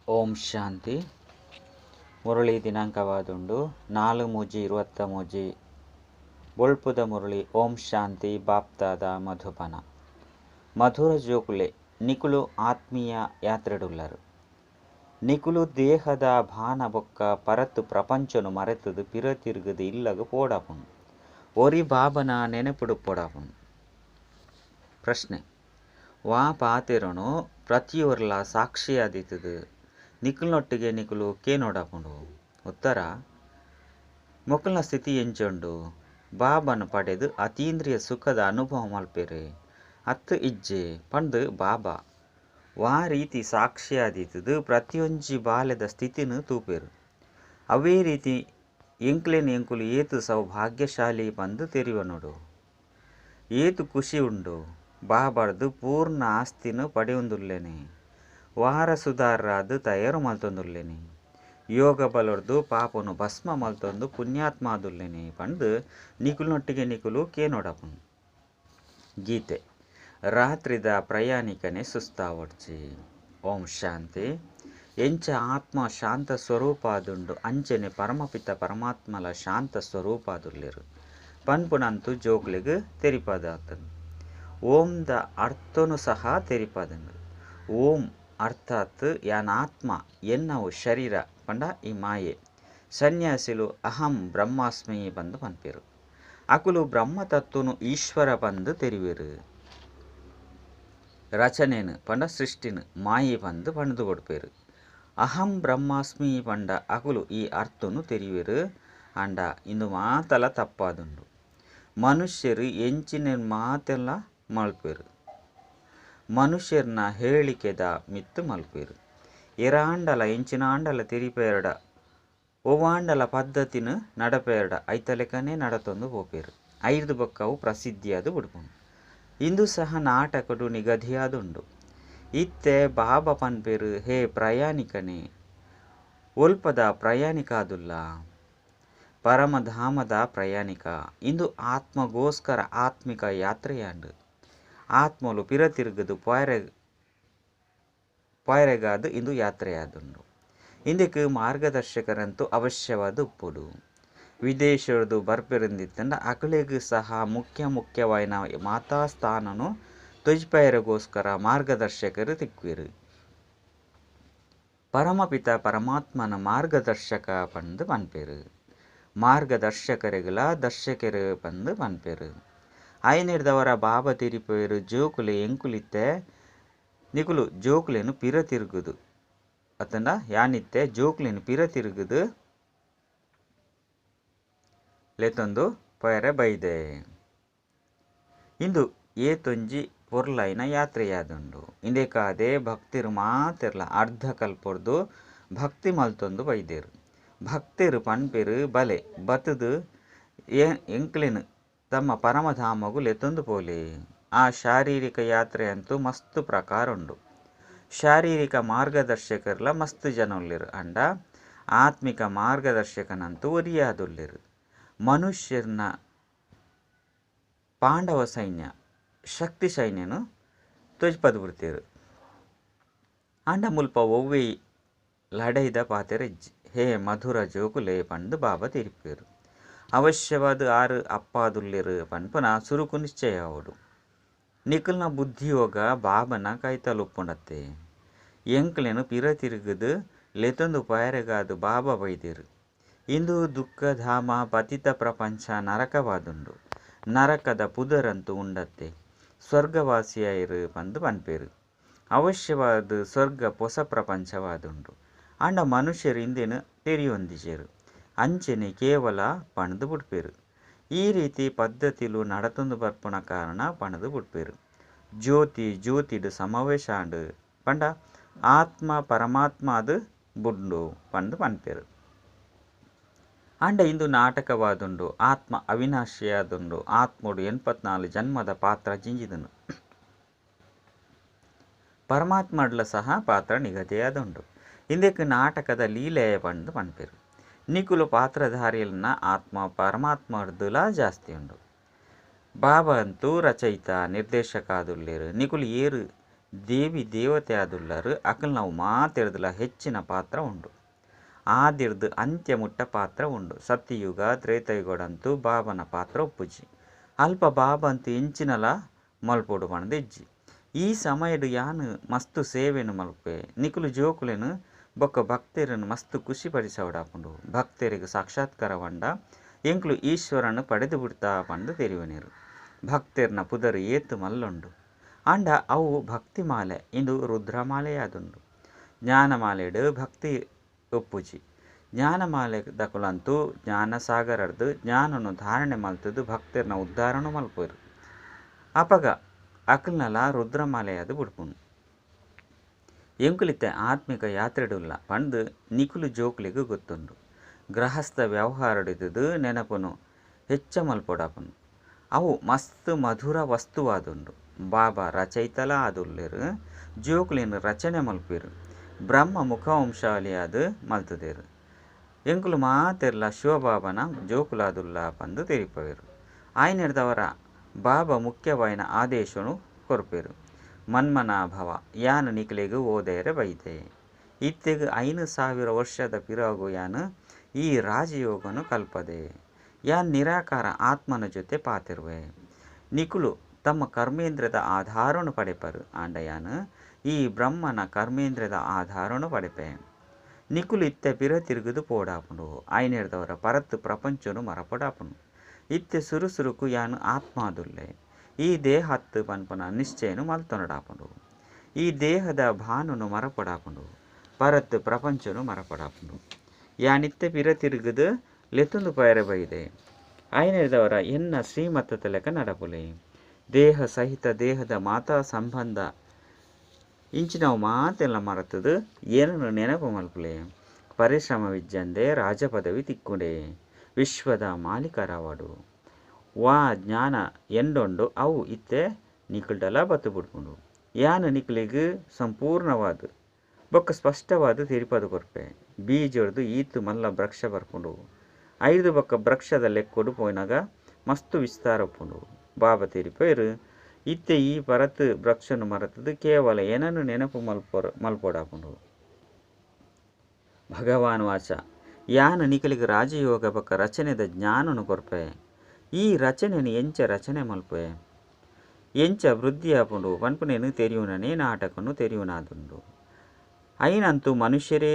ಓಂ ಶಾಂತಿ. ಮುರಳಿ ದಿನಾಂಕವಾದುಂಡು 4/3/23. ಬೊಳ್ಪುದ ಮುರಳಿ. ಓಂ ಶಾಂತಿ. ಬಾಪ್ತಾದ ಮಧುಬನ. ಮಧುರ ಜೋಕುಲೆ, ನಿಕುಲು ಆತ್ಮೀಯ ಯಾತ್ರೆಡುಲ್ಲರು. ನಿಕುಲು ದೇಹದ ಭಾನ ಬೊಕ್ಕ ಪರತು ಪ್ರಪಂಚನು ಮರೆತದು ಪಿರ ತಿರುಗದು ಇಲ್ಲಗ ಪೋಡಾಪುನು. ಒರಿ ಬಾಬನ ನೆನಪುಡು ಪೋಡಾಪುನು. ಪ್ರಶ್ನೆ: ವಾ ಪಾತೆರನು ಪ್ರತಿಯೊರ್ಲ ಸಾಕ್ಷಿಯಾದಿತ್ತದು ನಿಕುಲ್ನೊಟ್ಟಿಗೆ ನಿಕುಲು ಕೇನೋಡಾಪುಂಡು? ಉತ್ತರ: ಮೊಕಲ್ನ ಸ್ಥಿತಿ ಎಂಚುಂಡು? ಬಾಬನ ಪಡೆದು ಅತೀಂದ್ರಿಯ ಸುಖದ ಅನುಭವ ಮಲ್ಪೆರೆ ಅತ್ತು ಇಜ್ಜೆ ಪಂದು ಬಾಬಾ ವಾ ರೀತಿ ಸಾಕ್ಷಿಯಾದಿತ್ತದು ಪ್ರತಿಯೊಂಜಿ ಬಾಲೆದ ಸ್ಥಿತಿನು ತೂಪೆರು. ಅವೇ ರೀತಿ ಎಂಕ್ಲೆನ್ ಎಂಕುಲು ಏತು ಸೌಭಾಗ್ಯಶಾಲಿ ಪಂದು ತೆರಿವನೋಡು. ಏತು ಖುಷಿ ಉಂಡು. ಬಾಬಾರ್ದು ಪೂರ್ಣ ಆಸ್ತಿನ ಪಡೆಯುಂದುಲ್ಲೇನೆ. ವಾರಸುದಾರರಾದ್ ತಯಾರು ಮಲ್ತೊಂದುಲ್ಲೇನೆ. ಯೋಗ ಬಲೊರ್ದು ಪಾಪನು ಭಸ್ಮ ಮಲ್ತೊಂದು ಪುಣ್ಯಾತ್ಮಾದುಲ್ಲೇನೆ ಪಂದು ನಿಕುಲ್ನೊಟ್ಟಿಗೆ ನಿಕುಲು ಕೇನೋಡಾಪುಂಡು. ಗೀತೆ: ರಾತ್ರಿದ ಪ್ರಯಾಣಿಕನೇ ಸುಸ್ತಾವಡ್ಚಿ. ಓಂ ಶಾಂತಿ. ಎಂಚ ಆತ್ಮ ಶಾಂತ ಸ್ವರೂಪಾದುಂಡು ಅಂಚನೆ ಪರಮಪಿತ ಪರಮಾತ್ಮಲ ಶಾಂತ ಸ್ವರೂಪಾದುಲ್ಲೇರು ಪನ್ಪುನಂತು ಜೋಕ್ಲೆಗ್ ತೆರಿಪದಾತನು. ಓಂ the ಅರ್ಥನು ಸಹ ತೆರಿಪದನು. ಓಂ ಅರ್ಥಾತ್ ಯಾನಾತ್ಮ ಎನ್ನವು ಶರೀರ ಪಂಡ ಈ ಮಾಯೆ. ಸನ್ಯಾಸಿಲು ಅಹಂ ಬ್ರಹ್ಮಾಸ್ಮಿ ಬಂದು ಪನ್ಪೇರು. ಅಕುಲು ಬ್ರಹ್ಮತತ್ವನು ಈಶ್ವರ ಬಂದು ತೆರಿವೇರು. ರಚನೆನು ಪಂಡ ಸೃಷ್ಟಿನು ಮಾಯೆ ಬಂದು ಪಂಡದು ಕೊಡ್ಪೇರು. ಅಹಂ ಬ್ರಹ್ಮಾಸ್ಮಿ ಪಂಡ ಅಕುಲು ಈ ಅರ್ಥನು ತೆರಿವೇರು. ಅಂಡ ಇಂದು ಮಾತಲ ತಪ್ಪಾದುಂಡು. ಮನುಷ್ಯರು ಎಂಚಿನ ಮಾತೆಲ್ಲ ಮಲ್ಪೇರು. ಮನುಷ್ಯರ್ನ ಹೇಳಿಕೆದ ಮಿತ್ತು ಮಲ್ಪೇರು. ಎರಾಂಡಲ ಎಂಚಿನಾಂಡಲ ತೆರಿಪೇರಡ ಒವಾಂಡಲ ಪದ್ಧತಿನ ನಡಪೇರಡ ಐತಲೆಕನೇ ನಡತೊಂದು ಪೋಪೇರು. ಐದು ಬೊಕ್ಕವು ಪ್ರಸಿದ್ಧಿಯಾದ ಬಿಡ್ಪುಂಡು. ಇಂದು ಸಹ ನಾಟಕಡು ನಿಗದಿಯಾದುಂಡು. ಇತ್ತೆ ಬಾಬಾ ಪನ್ಪೇರು, ಹೇ ಪ್ರಯಾಣಿಕನೇ, ಒಲ್ಪದ ಪ್ರಯಾಣಿಕಾದುಲ್ಲ, ಪರಮಧಾಮದ ಪ್ರಯಾಣಿಕ. ಇಂದು ಆತ್ಮಗೋಸ್ಕರ ಆತ್ಮಿಕ ಯಾತ್ರೆಯಾಂಡು. ಆತ್ಮಲು ಪಿರ ತಿರುಗದು ಪಾಯರೆಗಾದು ಇಂದು ಯಾತ್ರೆಯಾದುಂಡು. ಇಂದಕ್ಕೆ ಮಾರ್ಗದರ್ಶಕರಂತೂ ಅವಶ್ಯವಾದ ಉಪ್ಪುಡು. ವಿದೇಶದ್ದು ಬರ್ಪೆರಂದಿತ್ತಂಡ ಅಕಲೆಗ್ ಸಹ ಮುಖ್ಯ ಮುಖ್ಯವಾಯಿನ ಮಾತಾ ಸ್ಥಾನನು ತೊಜ್ಪೈರಗೋಸ್ಕರ ಮಾರ್ಗದರ್ಶಕರು ತಿಕ್ವೇರು. ಪರಮಪಿತ ಪರಮಾತ್ಮನ ಮಾರ್ಗದರ್ಶಕ ಪಂದು ಪನ್ಪೇರು. ಮಾರ್ಗದರ್ಶಕರಿಗಲ ದರ್ಶಕರು ಪಂದು ಪನ್ಪೇರು. ಆಯನಿರ್ದವರ ಬಾಬಾ ತಿರಿಪೇರು ಜೋಕುಲೆ ಎಂಕುಲಿತ್ತೆ ನಿಕುಲು ಜೋಕುಲೆನು ಪಿರ ತಿರುಗುದು ಅತ್ತಂಡ ಯಾನಿತ್ತೆ ಜೋಕುಲೆನು ಪಿರ ತಿರುಗುದು ಲೆತೊಂದು ಪೊಯರೆ ಬೈದೆ. ಇಂದು ಏತೊಂಜಿ ಪೊರ್ಲೈನ ಯಾತ್ರೆಯಾದುಂಡು. ಇಂದೆಕಾದೆ ಭಕ್ತಿರು ಮಾತೆರ್ಲ ಅರ್ಧ ಕಲ್ಪೊರ್ದು ಭಕ್ತಿ ಮಲ್ತೊಂದು ಬೈದೇರು. ಭಕ್ತಿರು ಪನ್ಪೇರು ಬಲೆ ಬತ್ತದು ಎಂಕ್ಲೆನು ತಮ್ಮ ಪರಮಧಾಮಗು ಲೆತೊಂದು ಪೋಲೆ. ಆ ಶಾರೀರಿಕ ಯಾತ್ರೆ ಅಂತೂ ಮಸ್ತ್ ಪ್ರಕಾರ ಉಂಡು. ಶಾರೀರಿಕ ಮಾರ್ಗದರ್ಶಕರ್ಲ ಮಸ್ತ್ ಜನ ಉಲ್ಲೇರು. ಅಂಡ ಆತ್ಮಿಕ ಮಾರ್ಗದರ್ಶಕನಂತೂ ಒರಿಯಾದುಲ್ಲೇರು. ಮನುಷ್ಯರ್ನ ಪಾಂಡವ ಸೈನ್ಯ ಶಕ್ತಿ ಸೈನ್ಯನು ತೊಜ್ಪದು ಬಿಡ್ತೇರು. ಅಂಡ ಮುಲ್ಪ ಒವ್ವೆ ಲಡೈದ ಪಾತೆರ ಹೇ ಮಧುರ ಜೋಕುಲೆ ಪಂದು ಬಾಬಾ ತಿರುಪೇರು. ಅವಶ್ಯವಾದ ಆರು ಅಪ್ಪಾದುಲ್ಲೇರು ಪನ್ಪನ ಸುರುಕು ನಿಶ್ಚಯ ಅವಡು. ನಿಕಲ್ನ ಬುದ್ಧಿಯೋಗ ಬಾಬನ ಕೈತಲುಪ್ಪುಂಡತ್ತೆ. ಎಂಕ್ಲೆನು ಪಿರ ತಿರುಗದು ಲೆತೊಂದು ಪಯರೆಗಾದು ಬಾಬಾ ಬೈದೇರು. ಇಂದು ದುಃಖಧಾಮ ಪತಿತ ಪ್ರಪಂಚ ನರಕವಾದುಂಡು. ನರಕದ ಪುದರಂತೂ ಉಂಡತ್ತೆ. ಸ್ವರ್ಗವಾಸಿಯಾಯಿರು ಪಂದು ಪನ್ಪೇರು. ಅವಶ್ಯವಾದ ಸ್ವರ್ಗ ಪೊಸ ಪ್ರಪಂಚವಾದುಂಡು. ಅಂಡ ಮನುಷ್ಯರು ಇಂದೇನು ತೆರಿಯೊಂದಿಜೇರು. ಅಂಚನೆ ಕೇವಲ ಪಣದು ಬಿಡ್ಪೇರು. ಈ ರೀತಿ ಪದ್ಧತಿಲು ನಡತೊಂದು ಬರ್ಪುನ ಕಾರಣ ಪಣದು ಬಿಡ್ಪೇರು. ಜ್ಯೋತಿ ಜ್ಯೋತಿಡು ಸಮಾವೇಶ ಆಂಡು ಪಂಡ ಆತ್ಮ ಪರಮಾತ್ಮ ಅದು ಬುಡ್ಡು ಪಂದು ಪನ್ಪೇರು. ಅಂಡ ಇಂದು ನಾಟಕವಾದುಂಡು. ಆತ್ಮ ಅವಿನಾಶಿಯಾದುಂಡು. ಆತ್ಮಡು 84 ಜನ್ಮದ ಪಾತ್ರ ಜಿಂಜಿದನು. ಪರಮಾತ್ಮಡ್ಲ ಸಹ ಪಾತ್ರ ನಿಗದಿಯಾದುಂಡು. ಇಂದಕ್ಕೆ ನಾಟಕದ ಲೀಲೆ ಪಂದು ಪನ್ಪೇರು. ನಿಕುಲು ಪಾತ್ರಧಾರಿಯನ್ನ ಆತ್ಮ ಪರಮಾತ್ಮರ್ದುಲ ಜಾಸ್ತಿ ಉಂಡು. ಬಾಬಾ ಅಂತೂ ರಚಯಿತ ನಿರ್ದೇಶಕ ಆದುಲ್ಲೇರು. ನಿಕುಲು ಏರು ದೇವಿ ದೇವತೆ ಆದುಲ್ಲರ್ ಅಕಲ್ನವು ಮಾತೆರ್ದಲ ಹೆಚ್ಚಿನ ಪಾತ್ರ ಉಂಡು. ಆದಿರ್ದ್ ಅಂತ್ಯ ಮುಟ್ಟ ಪಾತ್ರ ಉಂಡು. ಸತ್ಯಯುಗ, ತ್ರೇತಾಯುಗಡಂತೂ ಬಾಬನ ಪಾತ್ರ ಉಪ್ಪುಜಿ. ಅಲ್ಪ ಬಾಬಂತು ಎಂಚಿನಲ ಮಲ್ಪೊಡು ಪಂದ್ ಇಜ್ಜಿ. ಈ ಸಮಯಡ್ ಯಾನ್ ಮಸ್ತ್ ಸೇವೆನ್ ಮಲ್ಪುವೆ. ನಿಕುಲು ಜೋಕುಲೆನ್ ಬೊಕ್ಕ ಭಕ್ತೆರೆನ್ ಮಸ್ತ್ ಖುಷಿ ಪಡಿಸವಡಾಪುಂಡು. ಭಕ್ತೆರೆಗ್ ಸಾಕ್ಷಾತ್ಕಾರವಾಂಡ ಎಂಕುಲು ಈಶ್ವರನ್ ಪಡೆದು ಬುಡ್ತ ಪಂದ್ ತೆರಿಯೊನೆರ್. ಭಕ್ತೆರ್ನ ಪುದರ್ ಏತ್ ಮಲ್ಲುಂಡು. ಆಂಡ ಅವು ಭಕ್ತಿಮಾಲೆ ಇಂದು ರುದ್ರಮಾಲೆಯಾದುಂಡು. ಜ್ಞಾನಮಾಲೆಡ್ ಭಕ್ತಿ ಉಪ್ಪುಜಿ. ಜ್ಞಾನಮಾಲೆ ದಕುಲಂತೂ ಜ್ಞಾನ ಸಾಗರರ್ದ್ ಜ್ಞಾನನ್ ಧಾರಣೆ ಮಲ್ತುದು ಭಕ್ತೆರ್ನ ಉದ್ಧಾರನ್ ಮಲ್ಪುವೆರ್. ಅಪಗ ಅಕಲ್ನಲ ರುದ್ರಮಾಲೆಯಾದ್ ಬುಡ್ಪುಂಡು. ಎಂಕುಲಿತ್ತೆ ಆತ್ಮಿಕ ಯಾತ್ರೆಡುಲ್ಲ ಪಂದ್ ನಿಕುಲು ಜೋಕುಲೆಗ್ ಗೊತ್ತುಂಡು. ಗೃಹಸ್ಥ ವ್ಯವಹಾರಡಿತ್ತುದು ನೆನಪುನು ಹೆಚ್ಚ ಮಲ್ಪೊಡಾಪುಂಡು. ಅವು ಮಸ್ತ್ ಮಧುರ ವಸ್ತುವಾದುಂಡು. ಬಾಬಾ ರಚಯಿತಲ ಆದುಲ್ಲೆರ್ ಜೋಕುಲೆನ್ ರಚನೆ ಮಲ್ಪುವೆರ್. ಬ್ರಹ್ಮ ಮುಖ ವಂಶಾವಳಿಯಾದ್ ಮಲ್ತುದೆರ್. ಎಂಕುಲು ಮಾತೆರ್ಲ ಶಿವಬಾಬನ ಜೋಕುಲಾದುಲ್ಲ ಪಂದ್ ತೆರಿಪಾವೆರ್. ಆಯಿನೆಡ್ದಾವರ ಬಾಬಾ ಮುಖ್ಯವಾಯಿನ ಆದೇಶನ್ ಕೊರ್ಪೆರ್. ಮನ್ಮನಾಭವ ಯಾನ್ ನಿಕಲೆಗ್ ಓದೆರೆ ಬೈದೆ. ಇತ್ತೆಗ್ 5000 ವರ್ಷದ ಪಿರವು ಯಾನ್ ಈ ರಾಜಯೋಗನ್ ಕಲ್ಪದೆ. ಯಾನ್ ನಿರಾಕಾರ ಆತ್ಮನ ಜೊತೆ ಪಾತೆರುವೆ. ನಿಕುಲು ತಮ್ಮ ಕರ್ಮೇಂದ್ರಿಯದ ಆಧಾರನ್ ಪಡೆಪರ್ ಆಂಡ ಯಾನ್ ಈ ಬ್ರಹ್ಮನ ಕರ್ಮೇಂದ್ರಿಯದ ಆಧಾರನ್ ಪಡೆಪೆ. ನಿಕುಲು ಇತ್ತೆ ಪಿರ ತಿರುಗುದು ಪೋಡಾಪುಂಡು. ಆಯಿನೆಡ್ದಾವರ ಪರತ್ ಪ್ರಪಂಚನ್ ಮರಪೊಡಾಪುಂಡು. ಇತ್ತೆ ಸುರು ಸುರುಕು ಯಾನ್ ಆತ್ಮಾದುಲ್ಲೆ. ಈ ದೇಹತ್ ಪನ್ಪುನ ನಿಶ್ಚಯನ್ ಮಲ್ತೊನಡಾಪುಂಡು. ಈ ದೇಹದ ಭಾನನು ಮರಪೊಡಾಪುಂಡು. ಪರತ್ ಪ್ರಪಂಚನ್ ಮರಪೊಡಾಪುಂಡು. ಯಾನಿತ್ತೆ ಪಿರ ತಿರುಗುದು ಲೆತ್ತೊಂದು ಪೋಯೆರೆ ಬೈದೆ. ಆಯಿನೆಡ್ದಾವರ ಎನ್ನ ಶ್ರೀಮತದ ಲೆಕ್ಕ ನಡಪುಲೆ. ದೇಹ ಸಹಿತ ದೇಹದ ಮಾತಾ ಸಂಬಂಧ ಇಂಚಿನವು ಮಾತೆಲ್ಲ ಮರತುದು ಏನನ್ನು ನೆನಪು ಮಲ್ಪುಲೆ. ಪರಿಶ್ರಮವಿಜ್ಜಂದೆ ರಾಜಪದವಿ ತಿಕ್ಕುಂಡೆ. ವಿಶ್ವದ ಮಾಲೀಕರಾವಡು. ವಾ ಜ್ಞಾನ ಎಂಡುಂಡು ಅವು ಇತ್ತೆ ನಿಕಲ್ಡಲ ಬತ್ತು ಬುಡ್ಪುಂಡು. ಯಾನ್ ನಿಕಲೆಗ್ ಸಂಪೂರ್ಣವಾದ್ ಬೊಕ್ಕ ಸ್ಪಷ್ಟವಾದ್ ತೆರಿಪಾದ್ ಕೊರ್ಪೆ. ಬೀಜೊರ್ದು ಈತ್ ಮಲ್ಲ ವೃಕ್ಷ ಬರ್ಪುಂಡು. ಐದು ಬೊಕ್ಕ ವೃಕ್ಷದ ಲೆಕ್ಕೊಡು ಪೋಯಿನಾಗ ಮಸ್ತ್ ವಿಸ್ತಾರ ಉಪ್ಪುಂಡು. ಬಾಬಾ ತೆರಿಪಾಯೆರ್ ಇತ್ತೆ ಈ ಪರತ್ ವೃಕ್ಷನ್ ಮರತುದು ಕೇವಲ ಏನನ್ನು ನೆನಪು ಮಲ್ಪೊಡಾಪುಂಡು. ಭಗವಾನ್ ವಾಚ ಯಾನ್ ನಿಕಲೆಗ್ ರಾಜಯೋಗ ಬೊಕ್ಕ ರಚನೆದ ಜ್ಞಾನನ್ ಕೊರ್ಪೆ. ಈ ರಚನೆನ್ ಎಂಚ ರಚನೆ ಮಲ್ಪುವೆ ಎಂಚ ವೃದ್ಧಿ ಆಪುಂಡು ಪನ್ಪುನೇನು ತೆರಿಯುನನೇ ನಾಟಕನು ತೆರಿಯುನಾದುಂಡು. ಐನಂತೂ ಮನುಷ್ಯರೇ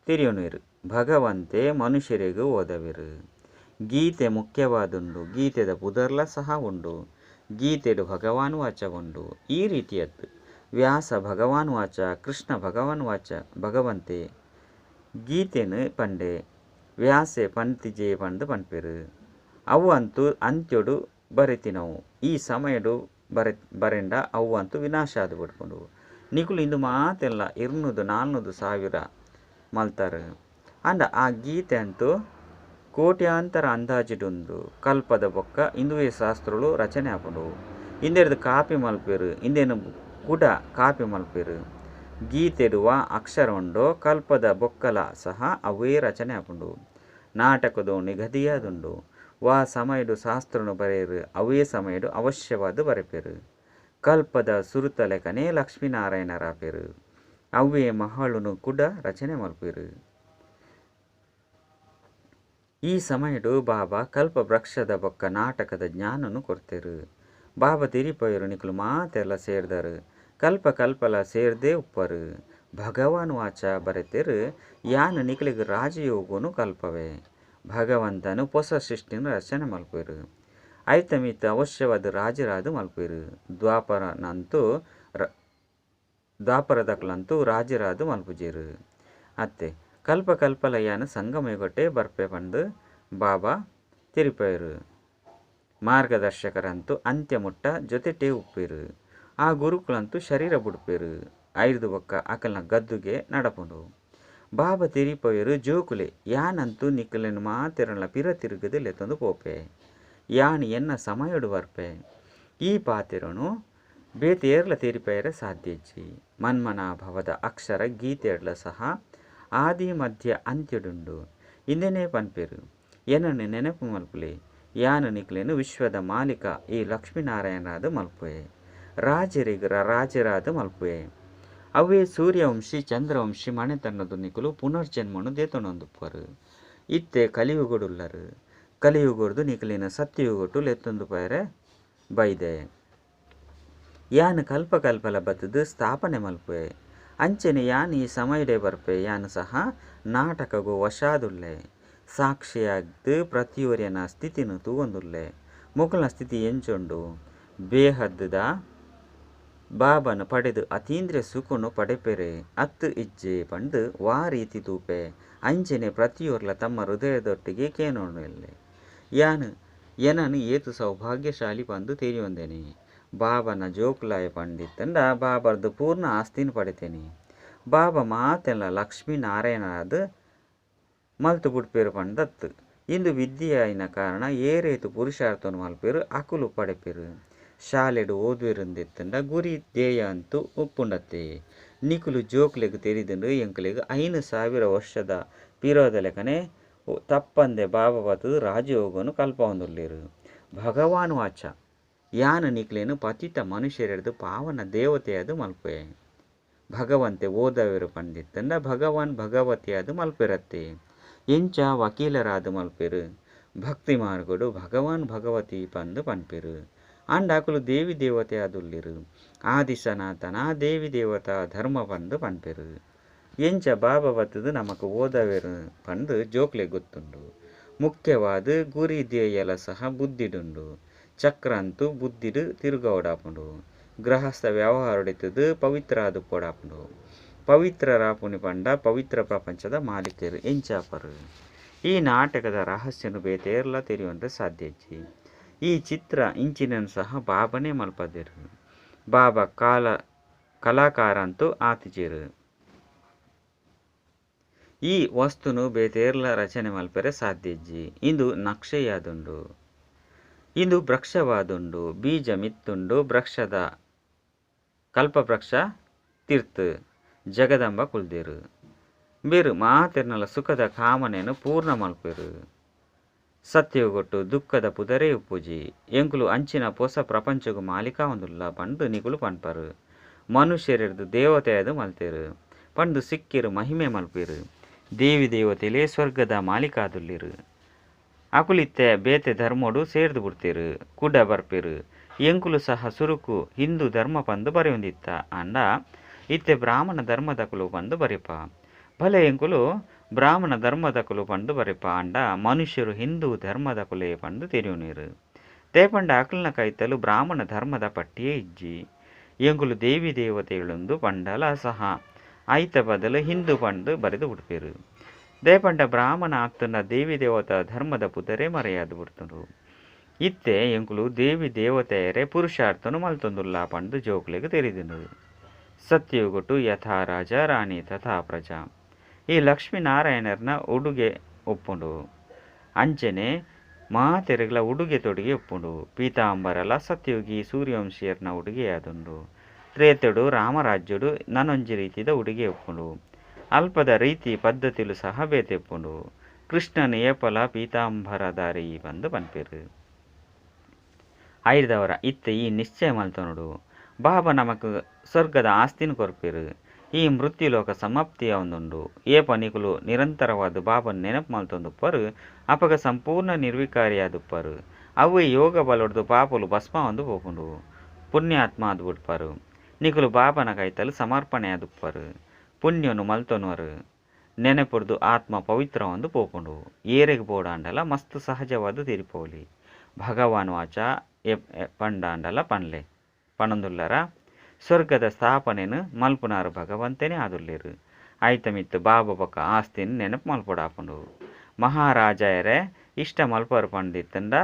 ತೆರಿಯೊನುವೆರ್. ಭಗವಂತೆ ಮನುಷ್ಯರೆಗ್ ಓದವೆರ್. ಗೀತೆ ಮುಖ್ಯವಾದುಂಡು. ಗೀತೆದ ಪುದರ್ಲ ಸಹ ಉಂಡು. ಗೀತೆಡ್ ಭಗವಾನ್ ವಾಚ ಉಂಡು. ಈ ರೀತಿಯತ್ತು ವ್ಯಾಸ ಭಗವಾನ್ ವಾಚ ಕೃಷ್ಣ ಭಗವಾನ್ ವಾಚ ಭಗವಂತೆ ಗೀತೆನ್ ಪಂಡೆ ವ್ಯಾಸೆ ಪಂತಿಜೆ ಪಂದ್ ಪನ್ಪೆರ್. ಅವು ಅಂತೂ ಅಂತ್ಯೊಡು ಬರೆತಿನವು. ಈ ಸಮಯಡ್ ಬರೆಂಡ ಅವು ಅಂತೂ ವಿನಾಶ ಆದ್ ಬುಡ್ಪುಂಡು. ನಿಕುಲು ಇಂದು ಮಾತೆಲ್ಲ 200 400 ಸಾವಿರ ಮಲ್ತಾರ್. ಆಂಡ ಆ ಗೀತೆ ಅಂತೂ ಕೋಟ್ಯಾಂತರ ಅಂದಾಜಿಡುಂದು. ಕಲ್ಪದ ಬೊಕ್ಕ ಇಂದುವೇ ಶಾಸ್ತ್ರಗಳು ರಚನೆ ಆಪುಂಡು. ಇಂದೆರ್ದ್ ಕಾಪಿ ಮಲ್ಪೆರ್. ಇಂದೆನ್ ಕುಡ ಕಾಪಿ ಮಲ್ಪೆರ್. ಗೀತೆಡ್ ವಾ ಅಕ್ಷರ ಉಂಡೋ ಕಲ್ಪದ ಬೊಕ್ಕಲ ಸಹ ಅವೇ ರಚನೆ ಆಪುಂಡು. ನಾಟಕದ ನಿಗದಿಯಾದುಂಡು. ವಾ ಸಮಯಡ್ ಶಾಸ್ತ್ರನು ಬರೆಯೆರ್ ಅವೇ ಸಮಯಡ್ ಅವಶ್ಯವಾದ್ ಬರೆಪೆರ್. ಕಲ್ಪದ ಸುರುತ ಲೆಕ್ಕನೇ ಲಕ್ಷ್ಮೀನಾರಾಯಣರಾಪೆರ್. ಅವೇ ಮಹಳುನು ಕುಡ ರಚನೆ ಮಲ್ಪೆರ್. ಈ ಸಮಯಡ್ ಬಾಬಾ ಕಲ್ಪ ವೃಕ್ಷದ ಬೊಕ್ಕ ನಾಟಕದ ಜ್ಞಾನನು ಕೊರ್ತೆರ್. ಬಾಬಾ ತೆರಿಪಾಯೆರ್ ನಿಕುಲು ಮಾತೆರ್ಲ ಸೇರ್ದಾರ್. ಕಲ್ಪ ಕಲ್ಪಲ ಸೇರ್ದೇ ಉಪ್ಪರ್. ಭಗವಾನ್ ವಾಚ ಬರೆತೆರ್ ಯಾನ್ ನಿಕಲೆಗ್ ರಾಜಯೋಗನು ಕಲ್ಪವೆ. ಭಗವಂತನು ಪೊಸ ಸೃಷ್ಟಿನ ರಚನೆ ಮಲ್ಪುವೆರ್. ಐತ ಮಿತ್ತ್ ಅವಶ್ಯವಾದ್ ರಾಜರಾದ್ ಮಲ್ಪುವೆರ್. ದ್ವಾಪರದಕುಲಂತೂ ರಾಜರಾದ್ ಮಲ್ಪುಜೆರ್. ಅತ್ತೆ ಕಲ್ಪ ಕಲ್ಪಲ ಯಾನ್ ಸಂಗಮಯುಗಟ್ಟೆ ಬರ್ಪೆ ಪಂದ್ ಬಾಬಾ ತೆರಿಪಾಯೆರ್. ಮಾರ್ಗದರ್ಶಕರಂತೂ ಅಂತ್ಯ ಮುಟ್ಟ ಜೊತೆಟೇ ಉಪ್ಪೆರ್. ಆ ಗುರುಕುಲಂತೂ ಶರೀರ ಬುಡ್ಪೆರ್. ಐರ್ದ್ ಬೊಕ್ಕ ಅಕಲ್ನ ಗದ್ದುಗೆ ನಡಪುಂಡು. ಬಾಬಾ ತೆರಿಪಾಯೆರ್ ಜೋಕುಲೆ ಯಾನಂತೂ ನಿಕಲೆನ್ ಮಾತೆರ್ನಲ ಪಿರ ತಿರುಗುದು ಲೆತ್ತೊಂದು ಪೋಪೆ. ಯಾನ್ ಎನ್ನ ಸಮಯಡ್ ಬರ್ಪೆ. ಈ ಪಾತೆರನು ಬೇತೆ ಏರ್ಲ ತೆರಿಪಾಯೆರೆ ಸಾಧ್ಯ ಇಜ್ಜಿ. ಮನ್ಮನಾಭವದ ಅಕ್ಷರ ಗೀತೆಡ್ಲ ಸಹ ಆದಿ ಮಧ್ಯ ಅಂತ್ಯಡುಂಡು. ಇಂದೆನೇ ಪನ್ಪೆರ್. ಎನನ್ ನೆನಪು ಮಲ್ಪುಲೆ. ಯಾನ್ ನಿಕಲೆನ್ ವಿಶ್ವದ ಮಾಲೀಕ ಈ ಲಕ್ಷ್ಮೀನಾರಾಯಣರಾದ್ ಮಲ್ಪುವೆ. ರಾಜೆರೆಗ್ ರಾಜೆರಾದ್ ಮಲ್ಪುವೆ. ಅವೇ ಸೂರ್ಯವಂಶಿ ಚಂದ್ರವಂಶಿ ಮನೆತನದ ನಿಕುಲು ಪುನರ್ಜನ್ಮನು ದೇತೊನೊಂದುಪ್ಪರು. ಇತ್ತೆ ಕಲಿಯುಗಡುಲ್ಲರು. ಕಲಿಯುಗಡ್ದು ನಿಕುಲೆನ್ ಸತ್ಯಯುಗಟ್ಟು ಲೆತ್ತೊಂದು ಪೋಯೆರೆ ಬೈದೆ. ಯಾನ್ ಕಲ್ಪ ಕಲ್ಪಲ ಬತ್ತುದು ಸ್ಥಾಪನೆ ಮಲ್ಪುವೆ. ಅಂಚನೆ ಯಾನ್ ಈ ಸಮಯಡೇ ಬರ್ಪೆ. ಯಾನ್ ಸಹ ನಾಟಕಗ್ ವಶಾದುಲ್ಲೆ. ಸಾಕ್ಷಿಯಾದ್ ಪ್ರತಿಯೊರಿಯನ ಸ್ಥಿತಿನ್ ತೂವೊಂದುಲ್ಲೆ. ಮೊಕಲ್ನ ಸ್ಥಿತಿ ಎಂಚ ಉಂಡು. ಬೇಹದ್ ದ ಬಾಬಾನ ಪಡೆದು ಅತೀಂದ್ರಿಯ ಸುಖನು ಪಡೆಪೆರೆ ಅತ್ತ್ ಇಜ್ಜೆ ಪಂದ್ ವಾ ರೀತಿ ತೂಪೆ ಅಂಚನೆ ಪ್ರತಿಯೊರ್ಲ ತಮ್ಮ ಹೃದಯದೊಟ್ಟಿಗೆ ಕೇನೊಂದುಲ್ಲೆ. ಯಾನ್ ಎನನ್ ಏತ್ ಸೌಭಾಗ್ಯಶಾಲಿ ಪಂದ್ ತೆರಿಯೊಂದೆನೆ. ಬಾಬಾನ ಜೋಕುಲಾಯೆ ಪಂದಿತ್ತುಂಡ ಬಾಬಾರ್ದು ಪೂರ್ಣ ಆಸ್ತಿನ್ ಪಡೆತೇನೆ. ಬಾಬಾ ಮಾತೆಲ್ಲ ಲಕ್ಷ್ಮೀ ನಾರಾಯಣರಾದ್ ಮಲ್ತು ಬುಡ್ಪೇರು ಪಂದತ್ತು. ಇಂದು ವಿದ್ಯೆಯಾಯಿನ ಕಾರಣ ಏರೇತು ಪುರುಷಾರ್ಥನು ಮಲ್ಪೇರು ಅಕುಲು ಪಡೆಪೇರು. ಶಾಲೆಡ್ ಓದುವೆರುಂದಿತ್ತುಂಡ ಗುರಿ ಧ್ಯೇಯ ಅಂತೂ ಉಪ್ಪುಂಡತ್ತೆ. ನಿಕುಲು ಜೋಕ್ಲೆಗ್ ತೆರಿದುಂಡು ಎಂಕ್ಲೆಗ್ 5000 ವರ್ಷದ ಪಿರೋದಲೆಕನೆ ತಪ್ಪಂದೆ ಬಾಬಾ ಬತ್ತುದು ರಾಜಯೋಗನು ಕಲ್ಪವೊಂದುಲ್ಲೆರ್. ಭಗವಾನ್ ವಾಚ ಯಾನ್ ನಿಕ್ಲೆನ್ ಪತಿತ ಮನುಷ್ಯರೆಡ್ದು ಪಾವನ ದೇವತೆಯಾದ್ ಮಲ್ಪುವೆ. ಭಗವಂತೆ ಓದವೆರು ಪಂದಿತ್ತುಂಡ ಭಗವಾನ್ ಭಗವತಿಯಾದ್ ಮಲ್ಪೆರತ್ತೆ. ಎಂಚ ವಕೀಲರಾದ್ ಮಲ್ಪೆರು. ಭಕ್ತಿ ಮಾರ್ಗಡು ಭಗವಾನ್ ಭಗವತಿ ಪಂದ್ ಪನ್ಪೆರು. ಆಂಡ ಅಕುಲು ದೇವಿ ದೇವತೆ ಆದುಲ್ಲೆರು. ಆದಿ ಸನಾತನ ದೇವಿ ದೇವತಾ ಧರ್ಮ ಪಂದ್ ಪನ್ಪೆರು. ಎಂಚ ಬಾಬಾ ಬತ್ತುದು ನಮಕ್ ಓದವೆರು ಪಂದ್ ಜೋಕ್ಲೆಗ್ ಗೊತ್ತುಂಡು. ಮುಖ್ಯವಾದ್ ಗುರಿ ಧ್ಯೇಯಲ ಸಹ ಬುದ್ಧಿಡುಂಡು. ಚಕ್ರ ಅಂತೂ ಬುದ್ಧಿಡ್ ತಿರುಗವಡಾಪುಂಡು. ಗೃಹಸ್ಥ ವ್ಯವಹಾರಡಿತ್ತುದು ಪವಿತ್ರ ಆದುಪ್ಪೊಡಾಪುಂಡು. ಪವಿತ್ರರಾಪುಣಿ ಪಂಡ ಪವಿತ್ರ ಪ್ರಪಂಚದ ಮಾಲೀಕರು ಎಂಚಾಪರು. ಈ ನಾಟಕದ ರಹಸ್ಯನು ಬೇತೇರ್ಲ ತೆರಿಯೊಂಡ್ರೆ ಸಾಧ್ಯ ಇಜ್ಜಿ. ಈ ಚಿತ್ರ ಇಂಚಿನನ್ ಸಹ ಬಾಬನೇ ಮಲ್ಪದೆರು. ಬಾಬಾ ಕಲಾಕಾರಂತೂ ಆತಿಜೆರು. ಈ ವಸ್ತುನು ಬೇತೇರ್ಲ ರಚನೆ ಮಲ್ಪೆರೆ ಸಾಧ್ಯ ಇಜ್ಜಿ. ಇಂದು ನಕ್ಷೆಯಾದುಂಡು. ಇಂದು ವೃಕ್ಷವಾದುಂಡು. ಬೀಜ ಮಿತ್ತುಂಡು. ವೃಕ್ಷದ ಕಲ್ಪವೃಕ್ಷ ತೀರ್ಥ ಜಗದಂಬ ಕುಲ್ದೇರು. ಬೇರು ಮಾತೆರ್ನಲ ಸುಖದ ಕಾಮನೆಯನ್ನು ಪೂರ್ಣ ಮಲ್ಪೆರು. ಸತ್ಯಗೊಟ್ಟು ದುಃಖದ ಪುದರೇ ಉಪ್ಪುಜಿ. ಎಂಕುಲು ಅಂಚಿನ ಪೊಸ ಪ್ರಪಂಚಗ್ ಮಾಲೀಕ ಒಂದುಲ್ಲ ಪಂದ್ ನಿಕುಲು ಪನ್ಪರು. ಮನುಷ್ಯರೆಡ್ದು ದೇವತೆಯಾದ್ ಮಲ್ತೆರು ಪಂದ್ ಸಿಕ್ಕಿರು ಮಹಿಮೆ ಮಲ್ಪೆರು. ದೇವಿ ದೇವತೆಲೇ ಸ್ವರ್ಗದ ಮಾಲೀಕಾದುಲ್ಲೆರು. ಅಕುಲಿತ್ತೆ ಬೇತೆ ಧರ್ಮಡು ಸೇರ್ದು ಬಿಡ್ತೇರು ಕುಡ ಬರ್ಪೆರು. ಎಂಕುಲು ಸಹ ಸುರುಕು ಹಿಂದೂ ಧರ್ಮ ಪಂದ್ ಬರೆಯೊಂದಿತ್ತ. ಆಂಡ ಇತ್ತೆ ಬ್ರಾಹ್ಮಣ ಧರ್ಮದಕುಲು ಪಂದ್ ಬರೆಪ. ಭಲೆ ಎಂಕುಲು ಬ್ರಾಹ್ಮಣ ಧರ್ಮದಕುಲು ಪಂದ್ ಬರೆಪ. ಆಂಡ ಮನುಷ್ಯರು ಹಿಂದೂ ಧರ್ಮದಕುಲೇ ಪಂದ್ ತೆರಿಯೊನುವೆರು. ದೇಪಂಡ ಅಕಲ್ನ ಕೈತಲು ಬ್ರಾಹ್ಮಣ ಧರ್ಮದ ಪಟ್ಟಿಯೇ ಇಜ್ಜಿ. ಎಂಕುಲು ದೇವಿ ದೇವತೆಗಳೆಂದು ಪಂಡಲ ಸಹ ಐತ ಬದಲು ಹಿಂದೂ ಪಂದ್ ಬರೆದು ಬಿಡ್ಪೆರು. ದೇಪಂಡ ಬ್ರಾಹ್ಮಣ ಆತನ ದೇವಿ ದೇವತಾ ಧರ್ಮದ ಪುದರೇ ಮರೆಯಾದು ಬಿಡ್ತುಂಡು. ಇತ್ತೆ ಎಂಕುಲು ದೇವಿ ದೇವತೆಯರೇ ಪುರುಷಾರ್ಥನು ಮಲ್ತೊಂದುಲ್ಲ ಪಂದ್ ಜೋಕ್ಲೆಗ್ ತೆರಿದುಂಡು. ಸತ್ಯಯುಗಟ್ಟು ಯಥಾ ರಾಜ ರಾಣಿ ತಥಾ ಪ್ರಜಾ. ಈ ಲಕ್ಷ್ಮೀನಾರಾಯಣರ್ನ ಉಡುಗೆ ಉಪ್ಪುಂಡು. ಅಂಚನೆ ಮಾತೆರೆಗ್ಲ ಉಡುಗೆ ತೊಡುಗೆ ಉಪ್ಪುಂಡು. ಪೀತಾಂಬರಲ ಸತ್ಯಯುಗಿ ಸೂರ್ಯವಂಶಿಯರ್ನ ಉಡುಗೆಯಾದುಂಡು. ತ್ರೇತಡು ರಾಮರಾಜ್ಯಡು ನನೊಂಜಿ ರೀತಿದ ಉಡುಗೆ ಉಪ್ಪುಂಡು. ಅಲ್ಪದ ರೀತಿ ಪದ್ಧತಿಲು ಸಹ ಬೇತೆ ಉಪ್ಪುಂಡು. ಕೃಷ್ಣನ ಏಪಲ ಪೀತಾಂಬರಧಾರಿ ಪಂದ್ ಪನ್ಪೆರು. ಐದವರ ಇತ್ತೆ ಈ ನಿಶ್ಚಯ ಮಲ್ತೊನುಡು. ಬಾಬಾ ನಮಕ್ ಸ್ವರ್ಗದ ಆಸ್ತಿನ ಕೊರ್ಪೆರು. ಈ ಮೃತ್ಯುಲೋಕ ಸಮಾಪ್ತಿಯಾವೊಂದುಂಡು. ಏಪ ನಿಕುಲು ನಿರಂತರವಾದ ಬಾಬನ್ ನೆನಪು ಮಲ್ತೊಂದುಪ್ಪರು. ಅಪಗ ಸಂಪೂರ್ಣ ನಿರ್ವಿಕಾರಿಯಾದುಪ್ಪರು. ಅವೇ ಯೋಗ ಬಲೊಡ್ದು ಪಾಪಲು ಭಸ್ಮ ಒಂದು ಪೋಪುಂಡು. ಪುಣ್ಯಾತ್ಮ ಆದ್ ಬಿಡ್ಪರು. ನಿಕುಲು ಬಾಬನ ಕೈತಲು ಸಮರ್ಪಣೆಯಾದುಪ್ಪರು. ಪುಣ್ಯನು ಮಲ್ತೊನುವರು. ನೆನಪುಡ್ದು ಆತ್ಮ ಪವಿತ್ರ ಒಂದು ಪೋಪುಂಡು. ಏರೆಗ್ ಬೋಡಾಂಡಲ ಮಸ್ತ್ ಸಹಜವಾದ ತೆರಿಪೋಲಿ. ಭಗವಾನ್ ವಾಚ ಪಂಡಾಂಡಲ ಪನ್ಲೆ ಪನೊಂದುಲ್ಲರ. ಸ್ವರ್ಗದ ಸ್ಥಾಪನೆನು ಮಲ್ಪುನಾರು ಭಗವಂತನೇ ಆದುಲ್ಲೆರು. ಐತ ಮಿತ್ತು ಬಾಬಾ ಬೊಕ್ಕ ಆಸ್ತಿನ್ ನೆನಪು ಮಲ್ಪೊಡಾಪುಂಡು. ಮಹಾರಾಜಯರೇ ಇಷ್ಟ ಮಲ್ಪರು ಪಂದಿತ್ತುಂಡ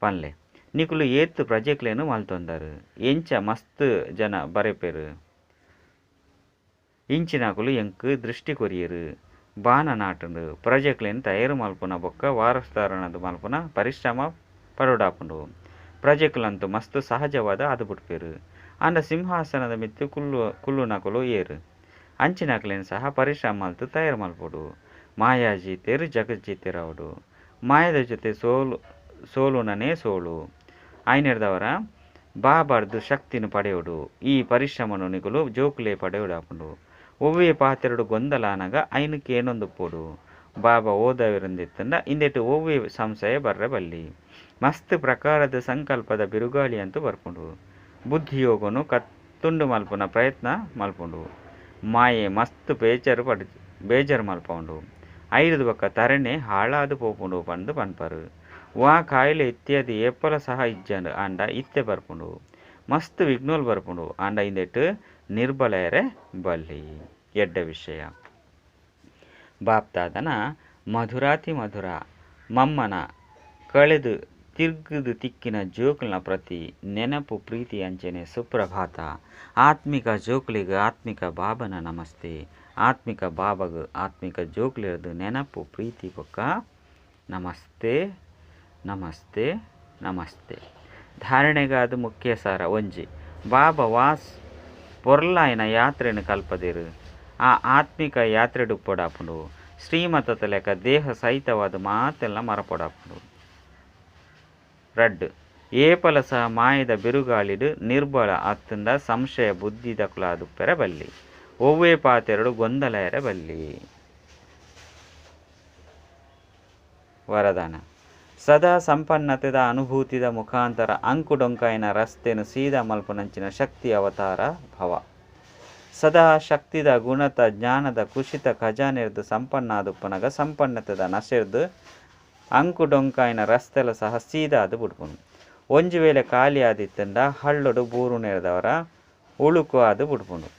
ಪನ್ಲೆ. ನಿಕುಲು ಏತ್ ಪ್ರಜೆಕ್ಲೆನ್ ಮಲ್ತೊಂದರು. ಎಂಚ ಮಸ್ತ್ ಜನ ಬರೆಪೆರು. ಇಂಚಿನಕುಲು ಎಂಕ್ ದೃಷ್ಟಿ ಕೊರಿಯೆರು. ಬಾನ ನಾಟುಂಡು. ಪ್ರಜೆಕ್ಲೆನ್ ತಯಾರು ಮಲ್ಪುನ ಬೊಕ್ಕ ವಾರಸುದಾರನದು ಮಲ್ಪುನ ಪರಿಶ್ರಮ ಪಡೋಡಾಪುಂಡು. ಪ್ರಜೆಕ್ಲಂತೂ ಮಸ್ತ್ ಸಹಜವಾದ ಆದು ಬಿಡ್ಪೆರು. ಆಂಡ ಸಿಂಹಾಸನದ ಮಿತ್ತು ಕುಲ್ಲುನಕುಲು ಏರು. ಅಂಚಿನಕುಲೆನ್ ಸಹ ಪರಿಶ್ರಮ ಮಲ್ತು ತಯಾರು ಮಲ್ಪೊಡು. ಮಾಯಾಜೀತೆರು ಜಗಜ್ಜೀತೆರಾವಡು. ಮಾಯದ ಜೊತೆ ಸೋಲುನನೇ ಸೋಲು. ಐನೆರ್ದವರ ಬಾಬಾರ್ದು ಶಕ್ತಿನ ಪಡೆಯೋಡು. ಈ ಪರಿಶ್ರಮನು ನಿಕುಲು ಜೋಕುಲೇ ಪಡೆಯೋಡಾಪುಂಡು. ಒವ್ವೇ ಪಾತೆರಡು ಗೊಂದಲಾನಗ ಐನ್ ಕೇನೊಂದುಪ್ಪೊಡು. ಬಾಬಾ ಓದವೆರಂದಿತ್ತಂಡ ಇಂದೆಟ್ ಒವ್ವೇ ಸಂಶಯ ಬರ್ರೆ ಬಲ್ಲಿ. ಮಸ್ತ್ ಪ್ರಕಾರದ ಸಂಕಲ್ಪದ ಬಿರುಗಾಳಿ ಅಂತೂ ಬರ್ಪುಂಡು. ಬುದ್ಧಿಯೋಗನು ತುಂಡು ಮಲ್ಪುನ ಪ್ರಯತ್ನ ಮಲ್ಪುಂಡು. ಮಾಯೆ ಮಸ್ತ್ ಬೇಜಾರು ಮಲ್ಪೌಂಡು. ಐರ್ದ ಬೊಕ್ಕ ತರಣೆ ಹಾಳಾದ ಪೋಪುಂಡು ಪಂದು ಪನ್ಪರು. ವಾ ಕಾಯಿಲೆ ಇತ್ಯಾದಿ ಏಪಲ ಸಹ ಇಜ್ಜಂಡು ಆಂಡ ಇತ್ತೆ ಬರ್ಪುಂಡು. ಮಸ್ತ್ ವಿಘ್ನೋಲ್ ಬರ್ಪುಂಡು ಆಂಡ ಇಂದೆಟ್ ನಿರ್ಬಲಯರೆ ಬಲ್ಲಿ. ಎಡ್ಡ ವಿಷಯ ಬಾಪ್ದಾದನ ಮಧುರಾತಿ ಮಧುರ ಮಮ್ಮನ ಕಳೆದು ತಿರ್ಗುದು ತಿಕ್ಕಿನ ಜೋಕುಲ್ನ ಪ್ರತಿ ನೆನಪು ಪ್ರೀತಿ ಅಂಚನೆ ಸುಪ್ರಭಾತ. ಆತ್ಮಿಕ ಜೋಕುಲಿಗೆ ಆತ್ಮಿಕ ಬಾಬನ ನಮಸ್ತೆ. ಆತ್ಮಿಕ ಬಾಬಗ್ ಆತ್ಮಿಕ ಜೋಕುಲಿರ್ದು ನೆನಪು ಪ್ರೀತಿ ಬೊಕ್ಕ ನಮಸ್ತೆ ನಮಸ್ತೆ ನಮಸ್ತೆ. ಧಾರಣೆಗಾದ ಮುಖ್ಯ ಸಾರ ಒಂಜಿ ಬಾಬಾ ವಾಸ್ ಪೊರ್ಲಾಯಿನ ಯಾತ್ರೆನ ಕಲ್ಪದಿರು. ಆ ಆತ್ಮಿಕ ಯಾತ್ರೆ ಉಪ್ಪೊಡಾಪುಂಡು. ಶ್ರೀಮತದ ಲೆಕ್ಕ ದೇಹ ಸಹಿತವಾದ ಮಾತೆಲ್ಲ ಮರಪೊಡಾಪುಂಡು. ರಡ್ಡು ಏಪಲ ಸಹ ಮಾಯದ ಬಿರುಗಾಳಿಡು ನಿರ್ಬಲ ಅತ್ತಂಡ ಸಂಶಯ ಬುದ್ಧಿ ದಕುಲಾದುಪ್ಪೆರೆ ಬಲ್ಲಿ. ಒವ್ವೇ ಪಾತೆರಡು ಗೊಂದಲ ಬಲ್ಲಿ. ವರದಾನ ಸದಾ ಸಂಪನ್ನತೆದ ಅನುಭೂತಿದ ಮುಖಾಂತರ ಅಂಕುಡೊಂಕಾಯಿನ ರಸ್ತೆನ ಸೀದಾ ಮಲ್ಪುನಂಚಿನ ಶಕ್ತಿ ಅವತಾರ ಭವ. ಸದಾ ಶಕ್ತಿದ ಗುಣತ ಜ್ಞಾನದ ಕುಶಿತ ಖಜಾನೆರ್ದು ಸಂಪನ್ನಾದುಪ್ಪನಗ ಸಂಪನ್ನತೆದ ನಶೆರ್ದು ಅಂಕುಡೊಂಕಾಯಿನ ರಸ್ತೆಲ ಸಹ ಸೀದಾ ಆದು ಬುಡ್ಪುನು. ಒಂಜಿ ವೇಳೆ ಖಾಲಿ ಆದಿತ್ತಂಡ ಹಳ್ಳೊಡು ಬೂರುನೇರ್ದವರ ಉಳುಕು ಆದು ಬುಡ್ಪುಂಡು.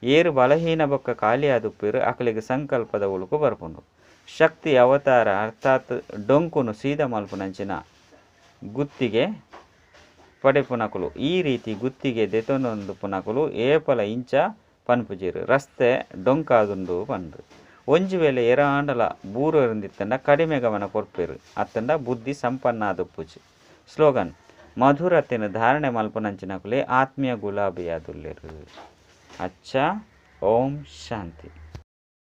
ಏರು ಬಲಹೀನ ಬೊಕ್ಕ ಖಾಲಿ ಆದುಪ್ಪೇರು ಅಕಲಿಗೆ ಸಂಕಲ್ಪದ ಉಳುಕು ಬರ್ಪುಂಡು. ಶಕ್ತಿ ಅವತಾರ ಅರ್ಥಾತ್ ಡೊಂಕುನು ಸೀದಾ ಮಲ್ಪುನಂಚಿನ ಗುತ್ತಿಗೆ ಪಡೆಪುನಕುಲು. ಈ ರೀತಿ ಗುತ್ತಿಗೆ ದೆತೊನೊಂದುಪ್ಪುನಕುಲು ಏಪಲ ಇಂಚ ಪನ್ಪುಜೆರು ರಸ್ತೆ ಡೊಂಕಾದುಂಡು ಪಂದು. ಒಂಜಿ ವೇಳೆ ಏರಾಂಡಲ ಬೂರೆಂದಿತ್ತಂಡ ಕಡಿಮೆ ಗಮನ ಕೊರ್ಪೆರು ಅತ್ತಂಡ ಬುದ್ಧಿ ಸಂಪನ್ನಾದುಪ್ಪುಜಿ. ಸ್ಲೋಗನ್ ಮಧುರತೆನ ಧಾರಣೆ ಮಲ್ಪುನಂಚಿನಕುಲೇ ಆತ್ಮೀಯ ಗುಲಾಬಿಯಾದುಲ್ಲೆರು. ಅಚ್ಚಾ ಓಂ ಶಾಂತಿ.